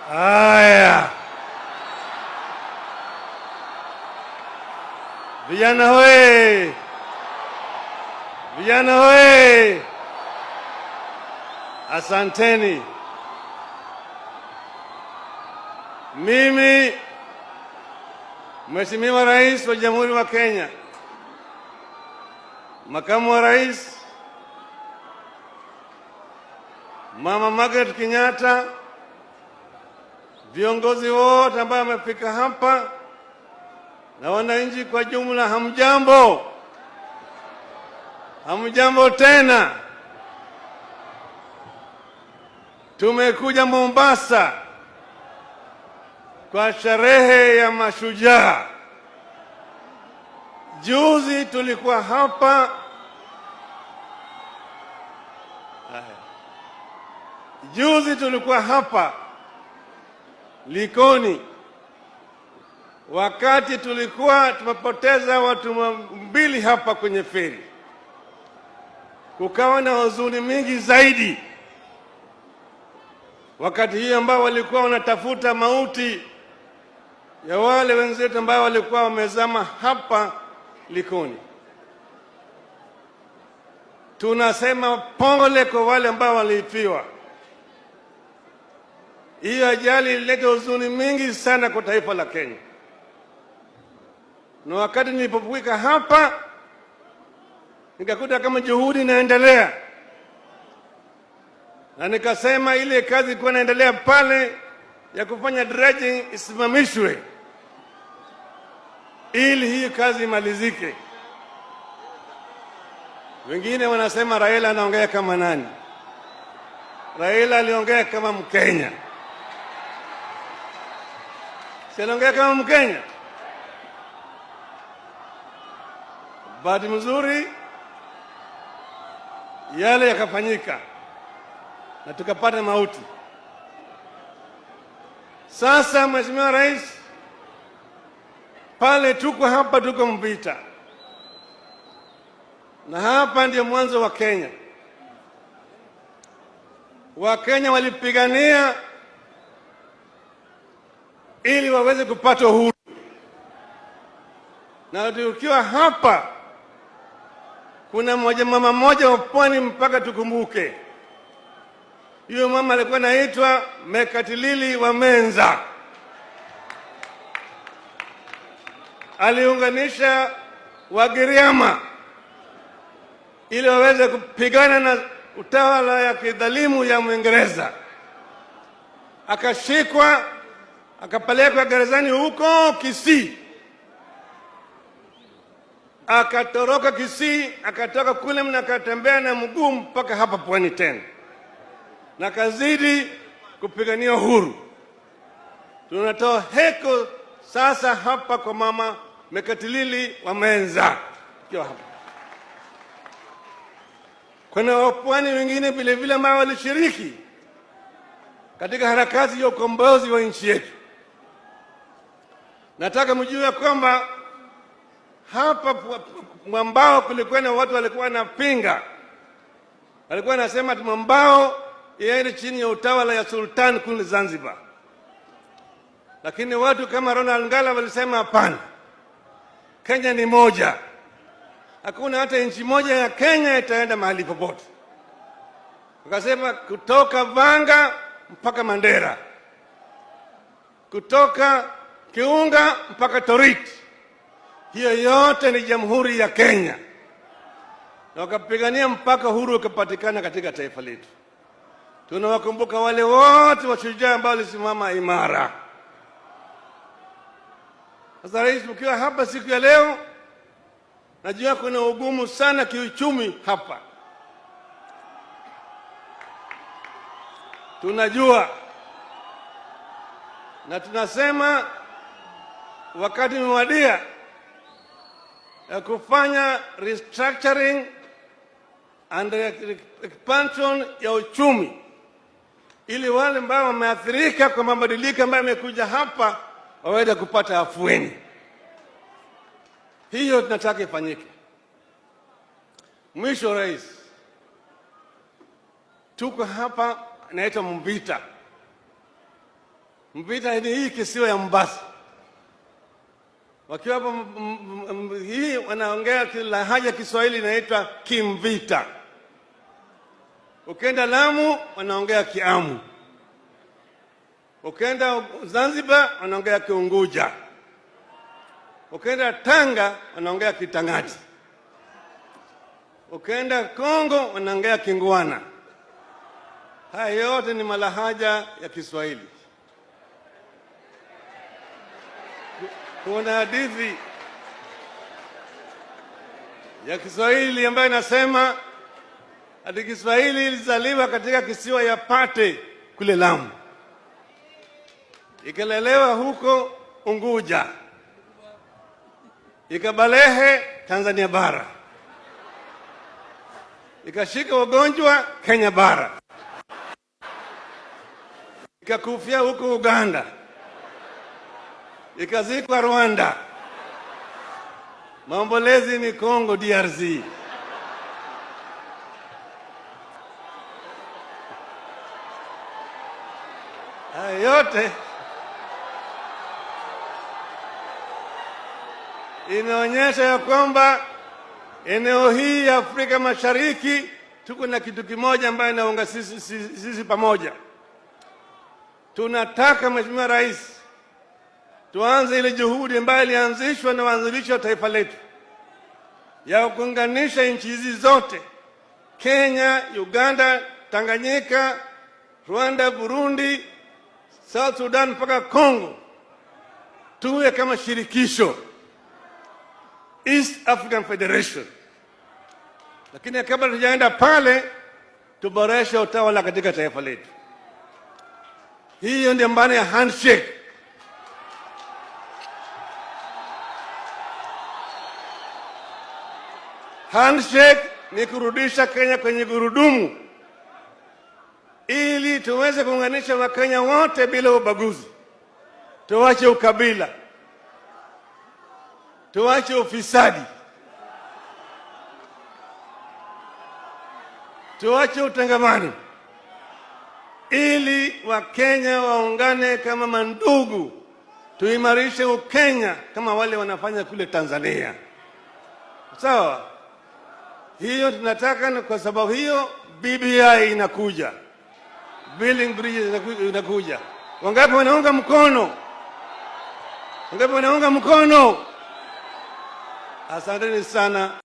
Haya, vijana hoye! Vijana hoye! Asanteni. Mimi Mheshimiwa Rais wa Jamhuri wa Kenya, Makamu wa Rais Mama Margaret Kenyatta, viongozi wote ambao wamefika hapa na wananchi kwa jumla, hamjambo? Hamjambo tena. Tumekuja Mombasa kwa sherehe ya mashujaa. Juzi tulikuwa hapa. Juzi tulikuwa hapa Likoni wakati tulikuwa tumepoteza watu mbili hapa kwenye feri, kukawa na huzuni mingi zaidi wakati hii ambao walikuwa wanatafuta mauti ya wale wenzetu ambao walikuwa wamezama hapa Likoni. Tunasema pole kwa wale ambao waliifiwa. Hiyo ajali ilileta huzuni mingi sana kwa taifa la Kenya, na wakati nilipofika hapa nikakuta kama juhudi inaendelea, na nikasema ile kazi ilikuwa inaendelea pale ya kufanya dredging isimamishwe ili hii kazi imalizike. Wengine wanasema Raila anaongea kama nani? Raila aliongea kama Mkenya. Si aliongea kama Mkenya? Bahati mzuri yale yakafanyika na tukapata mauti. Sasa Mheshimiwa Rais, pale tuko hapa, tuko Mvita, na hapa ndio mwanzo wa Kenya. Wakenya walipigania ili waweze kupata uhuru, na tukiwa hapa kuna mmoja, mama mmoja wa pwani mpaka tukumbuke. Huyo mama alikuwa anaitwa Mekatilili wa Menza, aliunganisha Wagiriama ili waweze kupigana na utawala ya kidhalimu ya Mwingereza. Akashikwa akapelekwa gerezani huko Kisii, akatoroka Kisii, akatoka kule na akatembea na mguu mpaka hapa pwani tena, na kazidi kupigania uhuru. Tunatoa heko sasa hapa kwa mama Mekatilili wa Menza ikiwa hapa. Kuna wapwani wengine vile vile ambao walishiriki katika harakati ya ukombozi wa nchi yetu. Nataka mjue kwamba hapa mwambao kulikuwa na watu walikuwa wanapinga, walikuwa wanasema mwambao iende chini ya utawala ya sultan kule Zanzibar, lakini watu kama Ronald Ngala walisema hapana, Kenya ni moja, hakuna hata nchi moja ya Kenya itaenda mahali popote. Wakasema kutoka Vanga mpaka Mandera, kutoka Kiunga mpaka Torit, hiyo yote ni jamhuri ya Kenya, na wakapigania mpaka uhuru ukapatikana katika taifa letu. Tunawakumbuka wale wote washujaa ambao walisimama imara. Sasa Rais, ukiwa hapa siku ya leo, najua kuna ugumu sana kiuchumi hapa, tunajua na tunasema wakati umewadia ya kufanya restructuring and expansion ya uchumi ili wale ambao wameathirika kwa mabadiliko ambayo yamekuja hapa waweze kupata afueni. Hiyo tunataka ifanyike. Mwisho, Rais, tuko hapa naitwa Mvita. Mvita ni hii kisiwa ya Mombasa. Wakiwa hapo hii wanaongea lahaja Kiswahili inaitwa Kimvita. Ukienda Lamu wanaongea Kiamu, ukienda Zanzibar wanaongea Kiunguja, ukienda Tanga wanaongea Kitangati, ukienda Kongo wanaongea Kingwana. Haya yote ni malahaja ya Kiswahili. Kuna hadithi ya Kiswahili ambayo inasema ati Kiswahili ilizaliwa katika kisiwa ya Pate kule Lamu, ikalelewa huko Unguja, ikabalehe Tanzania bara, ikashika ugonjwa Kenya bara, ikakufia huko Uganda, ikazikwa Rwanda, maombolezi ni Congo DRC. Haya yote inaonyesha ya kwamba eneo hii ya Afrika Mashariki tuko na kitu kimoja ambayo inaunga sisi pamoja. Tunataka Mheshimiwa Rais, tuanze ile juhudi ambayo ilianzishwa na waanzilishi wa taifa letu ya kuunganisha nchi hizi zote, Kenya, Uganda, Tanganyika, Rwanda, Burundi, South Sudan mpaka Congo, tuwe kama shirikisho, East African Federation. Lakini kabla tujaenda pale, tuboreshe utawala katika taifa letu. Hiyo ndio maana ya handshake. Handshake ni kurudisha Kenya kwenye gurudumu ili tuweze kuunganisha Wakenya wote bila ubaguzi. Tuache ukabila, tuache ufisadi, tuache utengamano, ili Wakenya waungane kama mandugu, tuimarishe Ukenya kama wale wanafanya kule Tanzania. Sawa? Hiyo tunataka, na kwa sababu hiyo BBI inakuja, Building Bridges inakuja. Wangapi wanaunga mkono? Wangapi wanaunga mkono? Asanteni sana.